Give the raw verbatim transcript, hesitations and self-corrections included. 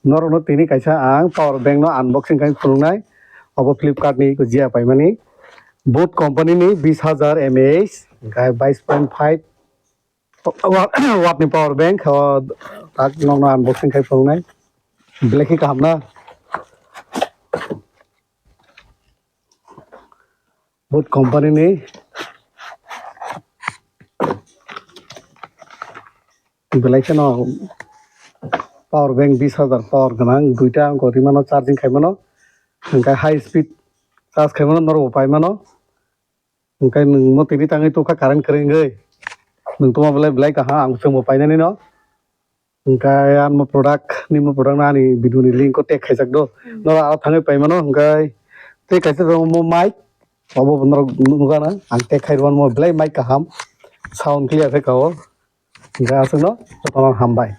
Norokno tini kaisa ang power bank no unboxing khai phunuknai. Obo Flipkart ni jia paimani. Boat company ni bis hajar mAh, hingkhe bais point five watt, watt ni power bank. O tak nokno unboxing khai phunuknai. Belai khe kaham na. Boat company ni belai kheno power bank bis hajar power gwnang, duita ang kori mano, charging khai mano, hingkhe high speed charge khai mano, norok bo pai mano. Hingkhe nwng mo tini tangwi tongkha current kwrwi wngwi, nwng tongma belai belai kaham, ang chwngbo painani no. Hingkhe ani mo product, nini mo product no ani video ni link o tag khaijak do. Hmm. Norok aro thangwi pai mano, hingkhe tei kaisa tongo mo mic, obo bo norok nukha na, ang tag khai rwmani mo belai mic kaham, sound clear khe kao. Hingkhe aswkno jotono hambai.